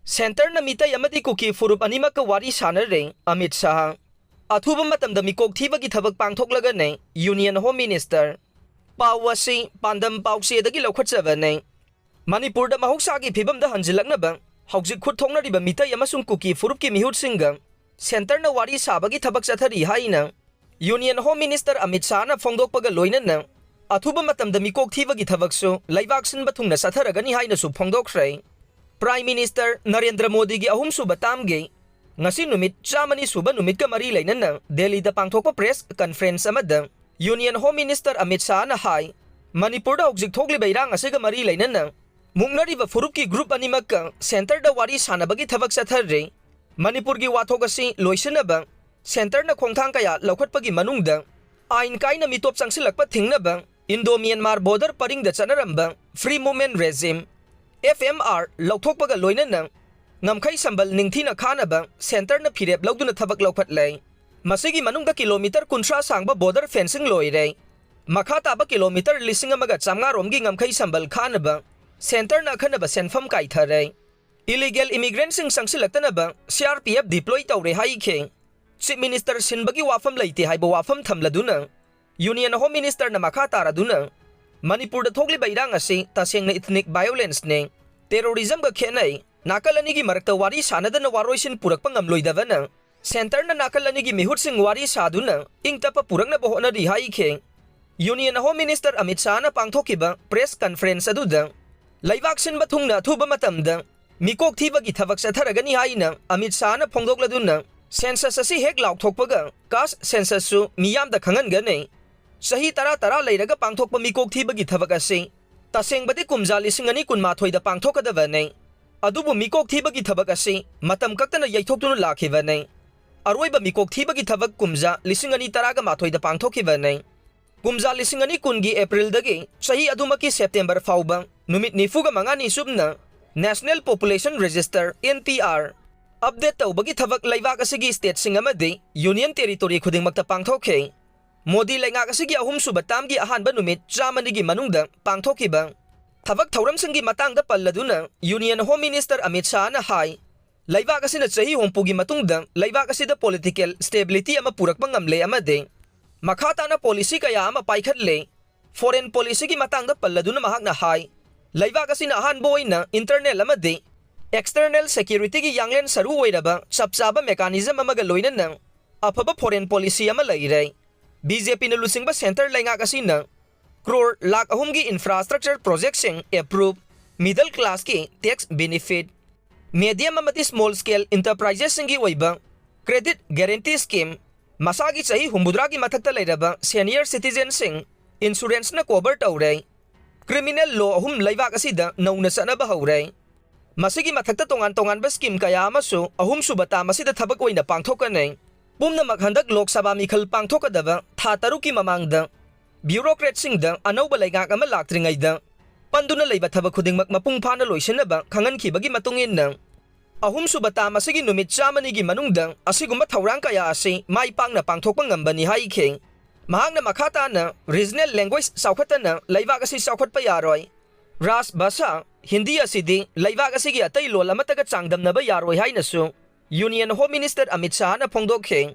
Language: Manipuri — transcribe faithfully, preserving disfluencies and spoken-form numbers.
ꯁꯦꯟꯇꯔꯅ ꯃꯤꯇꯩ ꯑꯃꯗꯤ ꯀꯨꯀꯤ ꯐꯨꯔꯨꯞ ꯑꯅꯤꯃꯛꯀ ꯋꯥꯔꯤ ꯁꯥꯟꯅꯔꯦ, ꯑꯃꯤꯠ ꯁꯥꯍ꯫ ꯑꯊꯨꯕ ꯃꯇꯝꯗ ꯃꯤꯀꯣꯛ ꯊꯤꯕꯒꯤ ꯊꯕꯛ ꯄꯥꯡꯊꯣꯛꯂꯒꯅꯤ, Union Home Minister꯫ ꯄꯥꯎ ꯑꯁꯤ ꯄꯥꯟꯗꯝ ꯄꯥꯎꯆꯦꯗꯒꯤ ꯂꯧꯈꯠꯆꯕꯅꯤ꯫ ꯃꯅꯤꯄꯨꯔꯗ ꯃꯍꯧꯁꯥꯒꯤ ꯐꯤꯕꯝꯗ ꯍꯟꯖꯤꯜꯂꯛꯅꯕ ꯍꯧꯖꯤꯛ ꯈꯨꯠ ꯊꯣꯛꯅꯔꯤꯕ ꯃꯤꯇꯩ ꯑꯃꯁꯨꯡ ꯀꯨꯀꯤ ꯐꯨꯔꯨꯞꯀꯤ ꯃꯤꯍꯨꯠꯁꯤꯡꯒ ꯁꯦꯟꯇꯔꯅ ꯋꯥꯔꯤ ꯁꯥꯕꯒꯤ ꯊꯕꯛ ꯆꯠꯊꯔꯤ ꯍꯥꯏꯅ Union Home Minister ꯑꯃꯤꯠ ꯁꯥꯍꯅ ꯐꯣꯡꯗꯣꯛꯄꯒ ꯂꯣꯏꯅꯅ ꯑꯊꯨꯕ ꯃꯇꯝꯗ ꯃꯤꯀꯣꯛ ꯊꯤꯕꯒꯤ ꯊꯕꯛꯁꯨ ꯂꯩꯕꯥꯛ ꯁꯤꯟꯕ ꯊꯨꯡꯅ ꯆꯠꯊꯔꯒꯅꯤ ꯍꯥꯏꯅꯁꯨ ꯐꯣꯡꯗꯣꯛꯈ꯭ꯔꯦ꯫ Prime Minister ꯅꯔꯦꯟꯗ꯭ꯔ ꯃꯣꯗꯤꯒꯤ ꯑꯍꯨꯝꯁꯨꯕ ꯇꯥꯝꯒꯤ ꯉꯁꯤ ꯅꯨꯃꯤꯠ ꯆꯥꯝꯃꯅꯤ ꯁꯨꯕ ꯅꯨꯃꯤꯠꯀ ꯃꯔꯤ ꯂꯩꯅꯅ ꯗꯦꯜꯂꯤꯗ ꯄꯥꯡꯊꯣꯛꯄ press conference ꯑꯃꯗ Union Home Minister ꯑꯃꯤꯠ ꯁꯥꯍꯅ ꯍꯥꯏ, ꯃꯅꯤꯄꯨꯔꯗ ꯍꯧꯖꯤꯛ ꯊꯣꯛꯂꯤꯕ ꯏꯔꯥꯡ ꯑꯁꯤꯒ ꯃꯔꯤ ꯂꯩꯅꯅ ꯃꯨꯛꯅꯔꯤꯕ ꯐꯨꯔꯨꯞꯀꯤ group ꯑꯅꯤꯃꯛꯀ ꯁꯦꯟꯇꯔꯗ ꯋꯥꯔꯤ ꯁꯥꯟꯅꯕꯒꯤ ꯊꯕꯛ ꯆꯠꯊꯔꯤ꯫ ꯃꯅꯤꯄꯨꯔꯒꯤ ꯋꯥꯊꯣꯛ ꯑꯁꯤ ꯂꯣꯏꯁꯤꯟꯅꯕ ꯁꯦꯟꯇꯔꯅ ꯈꯣꯡꯊꯥꯡ ꯀꯌꯥ ꯂꯧꯈꯠꯄꯒꯤ ꯃꯅꯨꯡꯗ ꯑꯥꯏꯟ ꯀꯥꯏꯅ ꯃꯤꯇꯣꯞ ꯆꯪꯁꯤꯜꯂꯛꯄ ꯊꯤꯡꯅꯕ Indo-Myanmar border ꯄꯔꯤꯡꯗ ꯆꯠꯅꯔꯝꯕ Free Movement Regime, F M R, ꯂꯧꯊꯣꯛꯄꯒ ꯂꯣꯏꯅꯅ ꯉꯝꯈꯩ ꯁꯝꯕꯜ ꯅꯤꯡꯊꯤꯅ ꯈꯥꯅꯕ ꯁꯦꯟꯇꯔꯅ ꯐꯤꯔꯦꯞ ꯂꯧꯗꯨꯅ ꯊꯕꯛ ꯂꯧꯈꯠꯂꯦ꯫ ꯃꯁꯤꯒꯤ ꯃꯅꯨꯡꯗ ꯀꯤꯂꯣꯃꯤꯇꯔ ꯀꯨꯟꯊ꯭ꯔꯥ ꯁꯥꯡꯕ border fencing ꯂꯣꯏꯔꯦ꯫ ꯃꯈꯥ ꯇꯥꯕ ꯀꯤꯂꯣꯃꯤꯇꯔ ꯂꯤꯁꯤꯡ ꯑꯃꯒ ꯆꯥꯝꯃꯉꯥ ꯔꯣꯝꯒꯤ ꯉꯝꯈꯩ ꯁꯝꯕꯜ ꯈꯥꯅꯕ ꯁꯦꯟꯇꯔꯅ ꯑꯈꯟꯅꯕ ꯁꯦꯟꯐꯝ ꯀꯥꯏꯊꯔꯦ꯫ Illegal immigrantꯁꯤꯡ ꯆꯪꯁꯤꯜꯂꯛꯇꯅꯕ C R P F deploy ꯇꯧꯔꯦ ꯍꯥꯏꯈꯤ꯫ Chief Minister ꯁꯤꯟꯕꯒꯤ ꯋꯥꯐꯝ ꯂꯩꯇꯦ ꯍꯥꯏꯕ ꯋꯥꯐꯝ ꯊꯝꯂꯗꯨꯅ Union Home Ministerꯅ ꯃꯈꯥ ꯇꯥꯔꯗꯨꯅ ꯃꯅꯤꯄꯨꯔꯗ ꯊꯣꯛꯂꯤꯕ ꯏꯔꯥꯡ ꯑꯁꯤ ꯇꯁꯦꯡꯅ ethnic violenceꯅꯤ, terrorismꯒ ꯈꯦꯠꯅꯩ, ꯅꯥꯀꯜ ꯑꯅꯤꯒꯤ ꯃꯔꯛꯇ ꯋꯥꯔꯤ ꯁꯥꯟꯅꯗꯅ ꯋꯥꯔꯣꯏꯁꯤꯟ ꯄꯨꯔꯛꯄ ꯉꯝꯂꯣꯏꯗꯕꯅ ꯁꯦꯟꯇꯔꯅ ꯅꯥꯀꯜ ꯑꯅꯤꯒꯤ ꯃꯤꯍꯨꯠꯁꯤꯡ ꯋꯥꯔꯤ ꯁꯥꯗꯨꯅ ꯏꯪ ꯇꯞꯄ ꯄꯨꯔꯛꯅꯕ ꯍꯣꯠꯅꯔꯤ ꯍꯥꯏꯈꯤ꯫ Union Home Minister ꯑꯃꯤꯠ ꯁꯥꯍꯅ ꯄꯥꯡꯊꯣꯛꯈꯤꯕ press conference ꯑꯗꯨꯗ ꯂꯩꯕꯥꯛ ꯁꯤꯟꯕ ꯊꯨꯡꯅ ꯑꯊꯨꯕ ꯃꯇꯝꯗ ꯃꯤꯀꯣꯛ ꯊꯤꯕꯒꯤ ꯊꯕꯛ ꯆꯠꯊꯔꯒꯅꯤ ꯍꯥꯏꯅ ꯑꯃꯤꯠ ꯁꯥꯍꯅ ꯐꯣꯡꯗꯣꯛꯂꯗꯨꯅ census ꯑꯁꯤ ꯍꯦꯛ ꯂꯥꯎꯊꯣꯛꯄꯒ caste censusꯁꯨ ꯃꯤꯌꯥꯝꯗ ꯈꯪꯍꯟꯒꯅꯤ꯫ ꯆꯍꯤ ꯇꯔꯥ ꯇꯔꯥ ꯂꯩꯔꯒ ꯄꯥꯡꯊꯣꯛꯄ ꯃꯤꯀꯣꯛ ꯊꯤꯕꯒꯤ ꯊꯕꯛ ꯑꯁꯤ ꯇꯁꯦꯡꯕꯗꯤ ꯀꯨꯝꯖꯥ ꯂꯤꯁꯤꯡ ꯑꯅꯤ ꯀꯨꯟꯃꯥꯊꯣꯏꯗ ꯄꯥꯡꯊꯣꯛꯀꯗꯕꯅꯤ꯫ ꯑꯗꯨꯕꯨ ꯃꯤꯀꯣꯛ ꯊꯤꯕꯒꯤ ꯊꯕꯛ ꯑꯁꯤ ꯃꯇꯝ ꯀꯛꯇꯅ ꯌꯩꯊꯣꯛꯇꯨꯅ ꯂꯥꯛꯈꯤꯕꯅꯤ꯫ ꯑꯔꯣꯏꯕ ꯃꯤꯀꯣꯛ ꯊꯤꯕꯒꯤ ꯊꯕꯛ ꯀꯨꯝꯖꯥ ꯂꯤꯁꯤꯡ ꯑꯅꯤ ꯇꯔꯥꯒ ꯃꯥꯊꯣꯏꯗ ꯄꯥꯡꯊꯣꯛꯈꯤꯕꯅꯤ꯫ ꯀꯨꯝꯖꯥ ꯂꯤꯁꯤꯡ ꯑꯅꯤ ꯀꯨꯟꯒꯤ Aprilꯗꯒꯤ ꯆꯍꯤ ꯑꯗꯨꯃꯛꯀꯤ September ꯐꯥꯎꯕ ꯅꯨꯃꯤꯠ ꯅꯤꯐꯨꯒ ꯃꯉꯥꯅꯤ ꯆꯨꯞꯅ National Population Register, N P R, update ꯇꯧꯕꯒꯤ ꯊꯕꯛ ꯂꯩꯕꯥꯛ ꯑꯁꯤꯒꯤ stateꯁꯤꯡ ꯑꯃꯗꯤ Union Territory ꯈꯨꯗꯤꯡꯃꯛꯇ ꯄꯥꯡꯊꯣꯛꯈꯤ꯫ ꯃꯣꯗꯤ ꯂꯩꯉꯥꯛ ꯑꯁꯤꯒꯤ ꯑꯍꯨꯝꯁꯨꯕ termꯒꯤ ꯑꯍꯥꯟꯕ ꯅꯨꯃꯤꯠ ꯆꯥꯝꯃꯅꯤꯒꯤ ꯃꯅꯨꯡꯗ ꯄꯥꯡꯊꯣꯛꯈꯤꯕ ꯊꯕꯛ ꯊꯧꯔꯝꯁꯤꯡꯒꯤ ꯃꯇꯥꯡꯗ ꯄꯜꯂꯗꯨꯅ Union Home Minister ꯑꯃꯤꯠ ꯁꯥꯍꯅ ꯍꯥꯏ, ꯂꯩꯕꯥꯛ ꯑꯁꯤꯅ ꯆꯍꯤ ꯍꯨꯝꯐꯨꯒꯤ ꯃꯇꯨꯡꯗ ꯂꯩꯕꯥꯛ ꯑꯁꯤꯗ political stability ꯑꯃ ꯄꯨꯔꯛꯄ ꯉꯝꯂꯦ ꯑꯃꯗꯤ ꯃꯈꯥ ꯇꯥꯅ policy ꯀꯌꯥ ꯑꯃ ꯄꯥꯏꯈꯠꯂꯦ꯫ Foreign policyꯒꯤ ꯃꯇꯥꯡꯗ ꯄꯜꯂꯗꯨꯅ ꯃꯍꯥꯛꯅ ꯍꯥꯏ, ꯂꯩꯕꯥꯛ ꯑꯁꯤꯅ ꯑꯍꯥꯟꯕ ꯑꯣꯏꯅ internal ꯑꯃꯗꯤ external securityꯒꯤ ꯌꯥꯡꯂꯦꯟ ꯁꯔꯨ ꯑꯣꯏꯔꯕ ꯆꯞ ꯆꯥꯕ mechanism ꯑꯃꯒ ꯂꯣꯏꯅꯅ ꯑꯐꯕ foreign policy ꯑꯃ ꯂꯩꯔꯦ꯫ BJPꯅ ꯂꯨꯆꯤꯡꯕ centre ꯂꯩꯉꯥꯛ ꯑꯁꯤꯅ crore ꯂꯥꯈ ꯑꯍꯨꯝꯒꯤ infrastructure projectꯁꯤꯡ approve, middle classꯀꯤ tax benefit, medium ꯑꯃꯗꯤ small scale enterprisesꯁꯤꯡꯒꯤ ꯑꯣꯏꯕ credit guarantee scheme, ꯃꯁꯥꯒꯤ ꯆꯍꯤ ꯍꯨꯝꯐꯨꯇꯔꯥꯒꯤ ꯃꯊꯛꯇ ꯂꯩꯔꯕ senior citizenꯁꯤꯡ insuranceꯅ cover ꯇꯧꯔꯦ꯫ Criminal law ꯑꯍꯨꯝ ꯂꯩꯕꯥꯛ ꯑꯁꯤꯗ ꯅꯧꯅ ꯆꯠꯅꯕ ꯍꯧꯔꯦ꯫ ꯃꯁꯤꯒꯤ ꯃꯊꯛꯇ ꯇꯣꯉꯥꯟ ꯇꯣꯉꯥꯟꯕ scheme ꯀꯌꯥ ꯑꯃꯁꯨ ꯑꯍꯨꯝꯁꯨꯕ term ꯑꯁꯤꯗ ꯊꯕꯛ ꯑꯣꯏꯅ ꯄꯥꯡꯊꯣꯛꯀꯅꯤ꯫ ꯄꯨꯝꯅꯃꯛ ꯍꯟꯗꯛ ꯂꯣꯛ ꯁꯚꯥ ꯃꯤꯈꯜ ꯄꯥꯡꯊꯣꯛꯀꯗꯕ ꯊꯥ ꯇꯔꯨꯛꯀꯤ ꯃꯃꯥꯡꯗ bureaucratꯁꯤꯡꯗ ꯑꯅꯧꯕ ꯂꯩꯉꯥꯛ ꯑꯃ ꯂꯥꯛꯇ꯭ꯔꯤꯉꯩꯗ ꯄꯟꯗꯨꯅ ꯂꯩꯕ ꯊꯕꯛ ꯈꯨꯗꯤꯡꯃꯛ ꯃꯄꯨꯡ ꯐꯥꯅ ꯂꯣꯏꯁꯤꯟꯅꯕ ꯈꯪꯍꯟꯈꯤꯕꯒꯤ ꯃꯇꯨꯡ ꯏꯟꯅ, ꯑꯍꯨꯝꯁꯨꯕ term ꯑꯁꯤꯒꯤ ꯅꯨꯃꯤꯠ ꯆꯥꯝꯃꯅꯤꯒꯤ ꯃꯅꯨꯡꯗ ꯑꯁꯤꯒꯨꯝꯕ ꯊꯧꯔꯥꯡ ꯀꯌꯥ ꯑꯁꯤ ꯃꯥꯏ ꯄꯥꯛꯅ ꯄꯥꯡꯊꯣꯛꯄ ꯉꯝꯕꯅꯤ ꯍꯥꯏꯈꯤ꯫ ꯃꯍꯥꯛꯅ ꯃꯈꯥ ꯇꯥꯅ regional language ꯆꯥꯎꯈꯠꯇꯅ ꯂꯩꯕꯥꯛ ꯑꯁꯤ ꯆꯥꯎꯈꯠꯄ ꯌꯥꯔꯣꯏ, ꯔꯥꯖ ꯚꯥꯁꯥ ꯍꯤꯟꯗꯤ ꯑꯁꯤꯗꯤ ꯂꯩꯕꯥꯛ ꯑꯁꯤꯒꯤ ꯑꯇꯩ ꯂꯣꯜ ꯑꯃꯠꯇꯒ ꯆꯥꯡꯗꯝꯅꯕ ꯌꯥꯔꯣꯏ ꯍꯥꯏꯅꯁꯨ Union Home Minister ꯑꯃꯤꯠ ꯁꯥꯍꯅ ꯐꯣꯡꯗꯣꯛꯈꯤ꯫